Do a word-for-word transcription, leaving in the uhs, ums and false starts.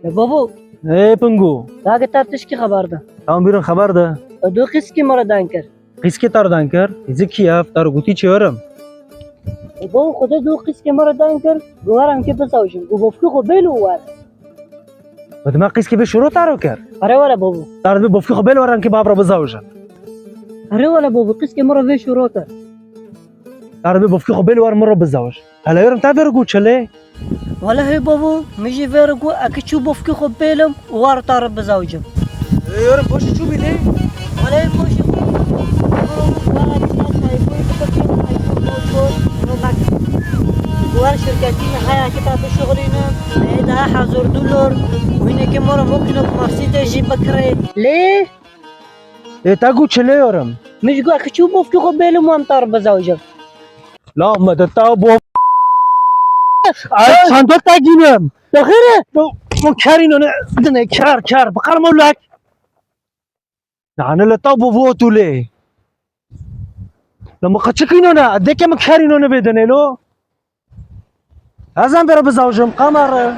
E, bavo. Ê, Pingo. Dage te tişkî xeber de. Tamam, buyurun, xeber de. E, du qîskî me re den kir. Qîskê te re den kir? Êzî kî ev? Te re gotî çi, yorim? E, bavo, xwedê du qîskê me re den kir. Got werin ke bizewicin. Got bofkê xwe bêl û wer. Ve dima qîskê vê şoro te re kir? Erê were bavo. Te re dibê bofkê xwe bêl werin ke ba re bizewicin. Erê were bavo, qîskê me re vê şoro kir. Te re dibê bofkê xwe bêl wer min re bizewij. Hele yorim, te vê re got çi lê? Wele hey bavo, min jî vê re got, eke çû bofkê xwe bêlim û war te re bizewicim. Ê, yorim, boşî çû bî lê? Wele hey boşî. War şirketî heye ki te bişuxulînin. Ê, daha hazır dolar. Wînekê me re mokîno bi Mercedes jî bikirê. Lê? Ê, te got çi lê, yorim? Min jî got, eke çû bofkê xwe bêlim wan te re bizewicim. La me de ta bo. Ay, çando ta gînim. Daxire? Mo kerîno ne dine, ker, ker. Bikar mo lak. Nane le ta bo vo tu lê. La me kaçı kîno ne? Deke me kerîno ne bedene lo. Ez em bera bizawjim, kamera.